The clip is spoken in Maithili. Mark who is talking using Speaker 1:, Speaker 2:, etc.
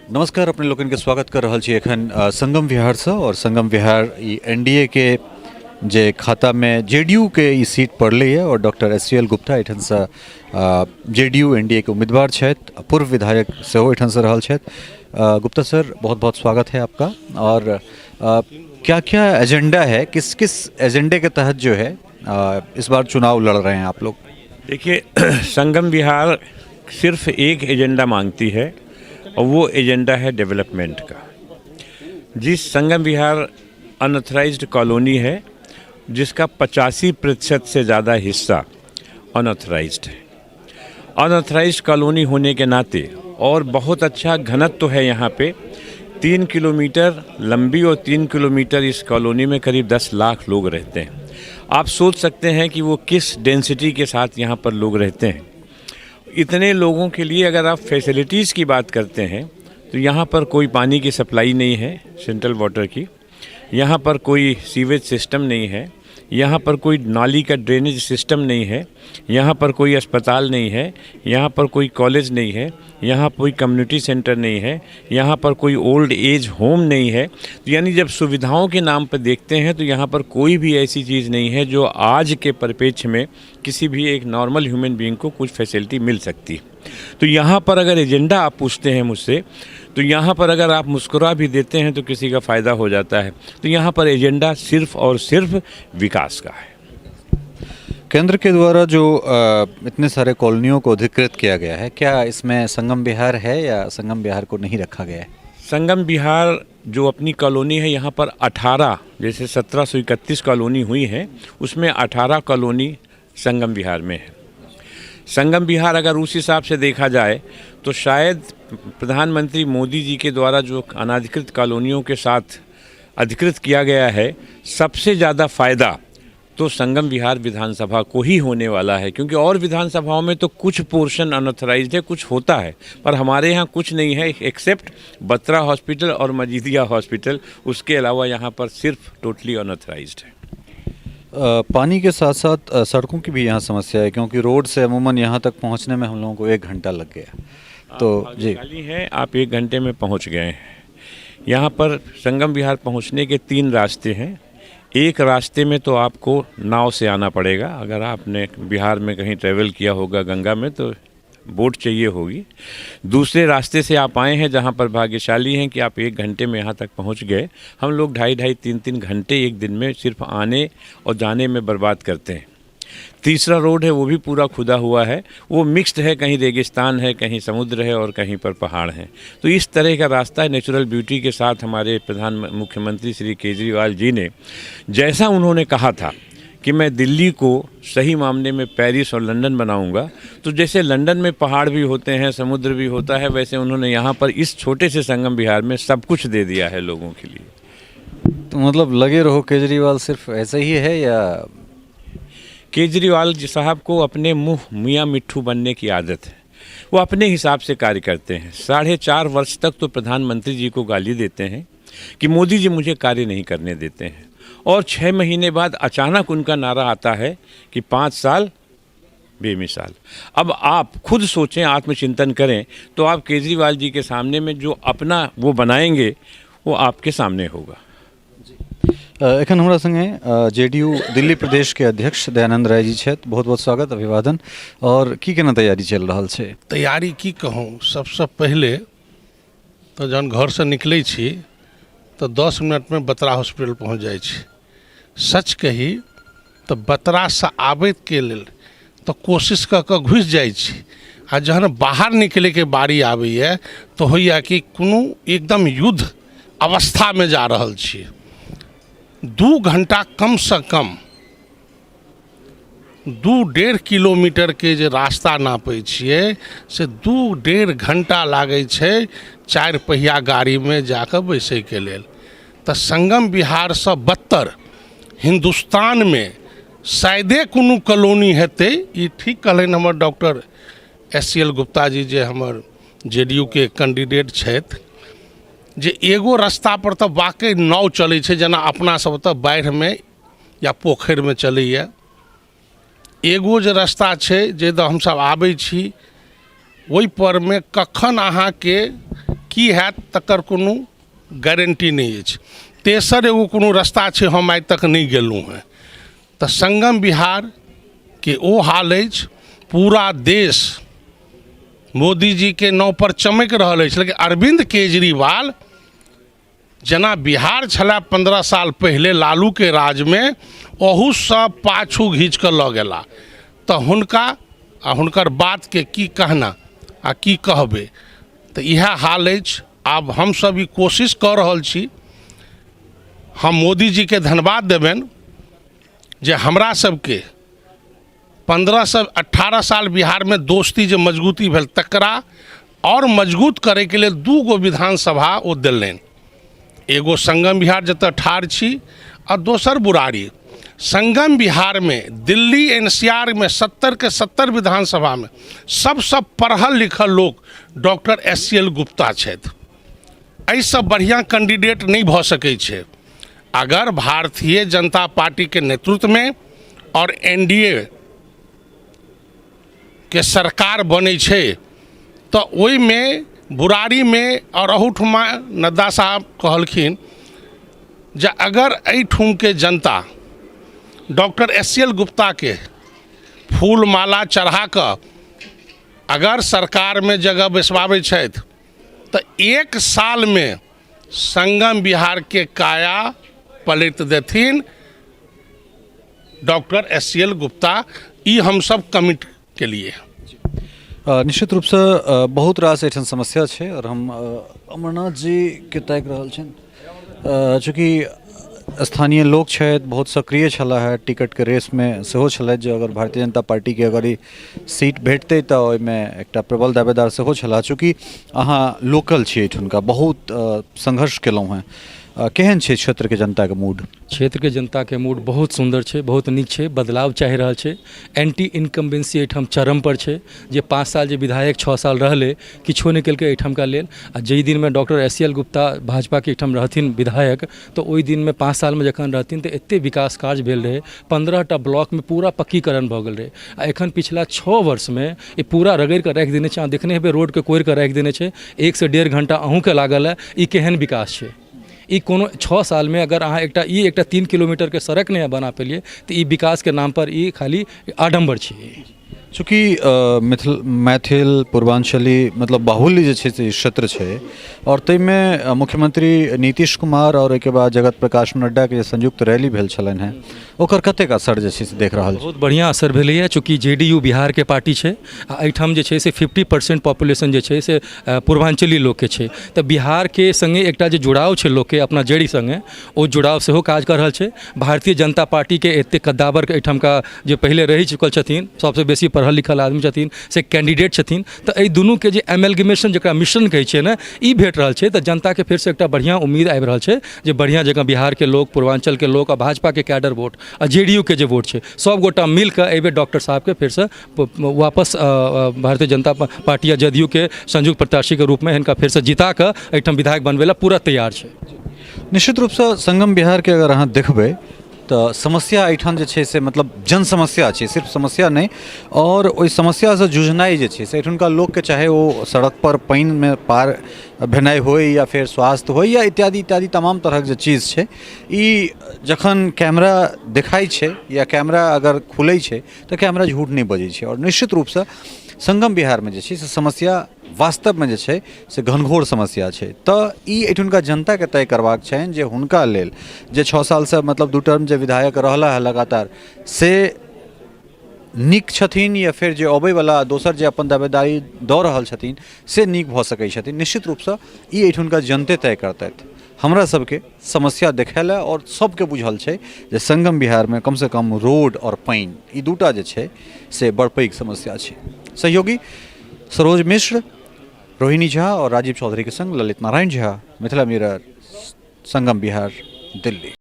Speaker 1: नमस्कार, अपने लोकनि के स्वागत कर रहल छी एखन संगम विहार से। और संगम विहार ई एनडीए के जे खाता में जेडीयू के ई सीट पड़लै है और doctor S C L Gupta एहिठाम से जेडीयू एनडीए के उम्मीदवार छथि, पूर्व विधायक सेहो एहिठाम से रहल छथि। गुप्ता सर, बहुत बहुत स्वागत है आपका। और क्या क्या एजेंडा है, किस किस एजेंडे के तहत जो है इस बार चुनाव लड़ रहे हैं आप लोग?
Speaker 2: देखिए, संगम विहार सिर्फ एक एजेंडा मांगती है और वो एजेंडा है डेवलपमेंट का। जिस संगम विहार अनऑथराइज्ड कॉलोनी है, जिसका 85% से ज़्यादा हिस्सा अनऑथराइज्ड है। अनऑथराइज्ड कॉलोनी होने के नाते और बहुत अच्छा घनत्व है यहाँ पे, 3 किलोमीटर लंबी और 3 किलोमीटर इस कॉलोनी में करीब 10 लाख लोग रहते हैं। आप सोच सकते हैं कि वो किस डेंसिटी के साथ यहाँ पर लोग रहते हैं। इतने लोगों के लिए अगर आप फैसिलिटीज़ की बात करते हैं तो यहाँ पर कोई पानी की सप्लाई नहीं है सेंट्रल वाटर की, यहाँ पर कोई सीवेज सिस्टम नहीं है, यहाँ पर कोई नाली का ड्रेनेज सिस्टम नहीं है, यहाँ पर कोई अस्पताल नहीं है, यहाँ पर कोई कॉलेज नहीं है, यहाँ कोई कम्युनिटी सेंटर नहीं है, यहाँ पर कोई ओल्ड एज होम नहीं है। तो यानी जब सुविधाओं के नाम पर देखते हैं तो यहाँ पर कोई भी ऐसी चीज़ नहीं है जो आज के परिप्रेक्ष्य में किसी भी एक नॉर्मल ह्यूमन बीइंग को कुछ फैसिलिटी मिल सकती है। तो यहाँ पर अगर एजेंडा आप पूछते हैं मुझसे, तो यहाँ पर अगर आप मुस्कुरा भी देते हैं तो किसी का फ़ायदा हो जाता है। तो यहाँ पर एजेंडा सिर्फ और सिर्फ विकास का है।
Speaker 1: केंद्र के द्वारा जो इतने सारे कॉलोनियों को अधिकृत किया गया है, क्या इसमें संगम विहार है या संगम विहार को नहीं रखा गया है?
Speaker 2: संगम विहार जो अपनी कॉलोनी है, यहाँ पर 18, जैसे 1731 कॉलोनी हुई है, उसमें 18 कॉलोनी संगम विहार में है। संगम विहार अगर उस हिसाब से देखा जाए तो शायद प्रधानमंत्री मोदी जी के द्वारा जो अनाधिकृत कॉलोनियों के साथ अधिकृत किया गया है, सबसे ज़्यादा फ़ायदा तो संगम विहार विधानसभा को ही होने वाला है, क्योंकि और विधानसभाओं में तो कुछ पोर्शन अनऑथराइज्ड है, कुछ होता है, पर हमारे यहाँ कुछ नहीं है एक्सेप्ट बत्रा हॉस्पिटल और मजीदिया हॉस्पिटल। उसके अलावा यहाँ पर सिर्फ टोटली अनऑथराइज्ड है।
Speaker 1: पानी के साथ साथ सड़कों की भी यहाँ समस्या है, क्योंकि रोड से अमूमन यहाँ तक पहुँचने में हम लोगों को एक घंटा लग गया, तो जी।
Speaker 2: भाग्यशाली हैं आप, एक घंटे में पहुंच गए हैं। यहाँ पर संगम विहार पहुंचने के तीन रास्ते हैं। एक रास्ते में तो आपको नाव से आना पड़ेगा। अगर आपने बिहार में कहीं ट्रैवल किया होगा गंगा में तो बोट चाहिए होगी। दूसरे रास्ते से आप आए हैं, जहाँ पर भाग्यशाली हैं कि आप एक घंटे में यहाँ तक पहुँच गए। हम लोग ढाई ढाई, तीन तीन घंटे एक दिन में सिर्फ आने और जाने में बर्बाद करते हैं। तीसरा रोड है, वो भी पूरा खुदा हुआ है, वो मिक्स्ड है, कहीं रेगिस्तान है, कहीं समुद्र है और कहीं पर पहाड़ हैं। तो इस तरह का रास्ता है। नेचुरल ब्यूटी के साथ हमारे प्रधान मुख्यमंत्री श्री केजरीवाल जी ने, जैसा उन्होंने कहा था कि मैं दिल्ली को सही मामले में पेरिस और लंदन बनाऊंगा, तो जैसे लंदन में पहाड़ भी होते हैं, समुद्र भी होता है, वैसे उन्होंने यहाँ पर इस छोटे से संगम विहार में सब कुछ दे दिया है लोगों के लिए।
Speaker 1: तो मतलब लगे रहो केजरीवाल सिर्फ ऐसे ही है या?
Speaker 2: केजरीवाल जी साहब को अपने मुंह मियाँ मिट्ठू बनने की आदत है। वो अपने हिसाब से कार्य करते हैं। 4.5 वर्ष तक तो प्रधानमंत्री जी को गाली देते हैं कि मोदी जी मुझे कार्य नहीं करने देते हैं और 6 महीने बाद अचानक उनका नारा आता है कि 5 साल बेमिसाल। अब आप खुद सोचें, आत्मचिंतन करें, तो आप केजरीवाल जी के सामने में जो अपना वो बनाएंगे, वो आपके सामने होगा।
Speaker 1: एखन हमरा संगे जेडीयू दिल्ली प्रदेश के अध्यक्ष दयानंद राय जी छथि। बहुत बहुत स्वागत, अभिवादन। और की केना तैयारी चलि रहल छै?
Speaker 3: तैयारी की कहूँ, सबसँ पहिले तऽ जहन घरसँ निकलै छी तऽ 10 मिनटमे बत्रा हॉस्पिटल पहुँच जाइ छी। सच कही तऽ बतरासँ आबैके लेल तऽ कोशिश कऽ कऽ घुसि जाइ छी आ जहन बाहर निकलैके बारी आबैए तऽ होइए कि कोनो एकदम युद्ध अवस्थामे जा रहल छी। 2 घण्टा कमसँ कम 2-1.5 किलोमीटरके जे रास्ता नापै छियै से 2-1.5 घण्टा लागै छै चारि पहिया गाड़ीमे जाकऽ बैसैके लेल। तऽ संगम विहारसँ बदतर हिन्दुस्तानमे शायदे कोनो कॉलोनी हेतै। ई ठीक कहलनि हमर doctor S C L Gupta ji, जे हमर जे डी यू के कैंडिडेट छथि, जे एगो रास्ता पर तऽ वाकई नाव चलै छै, जेना अपना सब ओतऽ बाढ़िमे या पोखरिमे चलैए। एगो जे रास्ता छै जे दऽ हमसब आबै छी, ओहि परमे कखन अहाँके की हैत तकर कोनो गारंटी नहि अछि। तेसर एगो कोनो रस्ता छै, हम आइ तक नहि गेलहुँ हेँ। तऽ सङ्गम विहारके ओ हाल अछि। पूरा देश मोदीजीके नामपर चमकि रहल अछि, लेकिन अरविन्द केजरीवाल जेना बिहार छलए 15 साल पहिले लालूके राजमे, ओहूसँ पाछू घीच कऽ लऽ गेला। तऽ हुनका आ हुनकर बातके की कहना आ की कहबै, तऽ इएह हाल अछि। आब हमसभ ई कोशिश कऽ रहल छी। हम मोदीजीके धन्यवाद देबनि जे हमरा सबके 15 से 18 साल बिहारमे दोस्ती जे मजबूती भेल, तकरा आओर मजबूत करैके लेल दू गो विधानसभा ओ देलनि। एगो संगम विहार, जतऽ ठाढ़ छी, आ दोसर बुराड़ी। संगम विहारमे दिल्ली एनसीआरमे 70के 70 विधानसभामे सबसँ पढ़ल लिखल लोक doctor S C L Gupta छथि। एहिसँ बढ़िआँ कैंडिडेट नहि भऽ सकै छै। अगर भारतीय जनता पार्टीके नेतृत्वमे आओर एनडीए के सरकार बनै छै, तऽ ओहिमे बुरारीमे आओर अहूठुमा नड्डा साहब कहलखिन जे अगर एहिठुमके जनता डॉक्टर एस सी एल गुप्ताके फूल माला चढ़ा कऽ अगर सरकारमे जगह बैसबाबै छथि, तऽ एक सालमे संगम बिहारके काया पलटि देथिन doctor S C L Gupta. ई हमसब कमिट केलिए।
Speaker 1: निश्चित रूपसँ बहुत रास एहिठाम समस्या छै आओर हम अमरनाथ जीके ताकि रहल छियनि। चूँकि स्थानीय लोक छथि, बहुत सक्रिय छलाह हे, टिकटके रेसमे सेहो छलथि जे अगर भारतीय जनता पार्टीके अगर ई सीट भेटतै तऽ ओहिमे एकटा प्रबल दावेदार सेहो छलाह। चूँकि अहाँ लोकल छी एहिठुनका, बहुत संघर्ष केलहुँ हेँ, केहन छै क्षेत्रके जनताके मूड?
Speaker 4: क्षेत्रके जनताके मूड बहुत सुन्दर छै, बहुत नीक छै। बदलाव चाहि रहल छै। एंटी इनकम्बेंसी एहिठाम चरमपर छै। जे 5 साल जे विधायक 6 साल रहलै, किछो नहि केलकै एहिठामका लेल। आ जाहि दिनमे doctor S C L Gupta भाजपाके एहिठाम रहथिन विधायक, तऽ ओहि दिनमे 5 सालमे जखन रहथिन, तऽ एतेक विकास कार्य भेल रहै। 15टा ब्लॉकमे पूरा पक्कीकरण भऽ गेल रहै। आ एखन पिछला 6 वर्षमे ई पूरा रगड़ि कऽ राखि देने छै। अहाँ देखने हेबै, रोडके कोड़ि कऽ राखि देने छै। 1 से 1.5 घण्टा अहूँके लागल हए। ई केहन विकास छै? ई कोनो 6 सालमे अगर अहाँ एकटा ई एकटा 3 किलोमीटरके सड़क नहि बना पेलियै, तऽ ई विकासके नामपर ई खाली आडम्बर छै।
Speaker 1: चूँकि मिथिल, मैथिल, पूर्वाञ्चली मतलब बाहुल्य जे छै से ई क्षेत्र छै आओर ताहिमे मुख्यमंत्री नीतीश कुमार आओर ओहिके बाद जगत प्रकाश नड्डाके जे संयुक्त रैली भेल छलनि हेँ, ओकर कतेक असर जे छै से देख रहल छी?
Speaker 4: बहुत बढ़िआँ असर भेलैए। चूँकि जेडीयू बिहारके पार्टी छै आ एहिठाम जे छै से 50% पॉपुलेशन जे छै से पूर्वाञ्चली लोकके छै, तऽ बिहारके सङ्गे एकटा जे जुड़ाव छै लोकके अपना जड़ि सङ्गे, ओ जुड़ाव सेहो काज कऽ रहल छै। भारतीय जनता पार्टीके एतेक कद्दावर एहिठामका जे पहिले रहि चुकल छथिन, सबसँ बेसी पढ़ल लिखल आदमी छथिन, से कैंडिडेट छथिन, तऽ एहि दुनूके जे एमेलगमेशन, जकरा मिश्रण कहै छियै ने, ई भेट रहल छै। तऽ जनताके फेरसँ एकटा बढ़िआँ उम्मीद आबि रहल छै जे बढ़िआँ जकाँ बिहारके लोक, पूर्वाञ्चलके लोक आ भाजपाके कैडर वोट आ जेडीयूके जे वोट छै, सब गोटा मिलकऽ एहिबेर डॉक्टर साहबके फेरसँ वापस भारतीय जनता पार्टी आ जदयूके संयुक्त प्रत्याशीके रूपमे हिनका फेरसँ जिता कऽ एहिठाम विधायक बनबै लए पूरा तैयार छै।
Speaker 1: निश्चित रूपसँ संगम बिहारके अगर अहाँ देखबै तऽ समस्या एहिठाम जे छै से मतलब जन समस्या छै, सिर्फ समस्या नहि। आओर ओहि समस्यासँ जुझनाइ जे छै से एहिठुनका लोकके, चाहे ओ सड़कपर पानिमे पार भेनाइ होइ या फेर स्वास्थ्य होइ या इत्यादि इत्यादि तमाम तरहक जे चीज छै, ई जखन कैमरा देखाइ छै या कैमरा अगर खुलै छै, तऽ कैमरा झूठ नहि बजै छै। आओर निश्चित रूपसँ संगम बिहारमे जे छै से समस्या वास्तवमे जे छै से घनघोर समस्या छै। तऽ ई एहिठुनका जनताके तय करबाक छनि जे हुनका लेल जे 6 सालसँ मतलब दू टर्म जे विधायक रहला हँ लगातार, से नीक छथिन या फेर जे अबैवला दोसर जे अपन दावेदारी दऽ रहल छथिन, से नीक भऽ सकै छथिन। निश्चित रूपसँ ई एहिठुनका जनते तय करतथि। हमरा सबके समस्या देखायल आओर सबके बुझल छै जे संगम बिहारमे कमसँ कम रोड आओर पानि, ई दूटा जे छै से बड़ पैघ समस्या छै। सहयोगी सरोज मिश्र, रोहिणी झा आओर राजीव चौधरीके संग ललित नारायण झा, मिथिला मिरर, संगम बिहार, दिल्ली।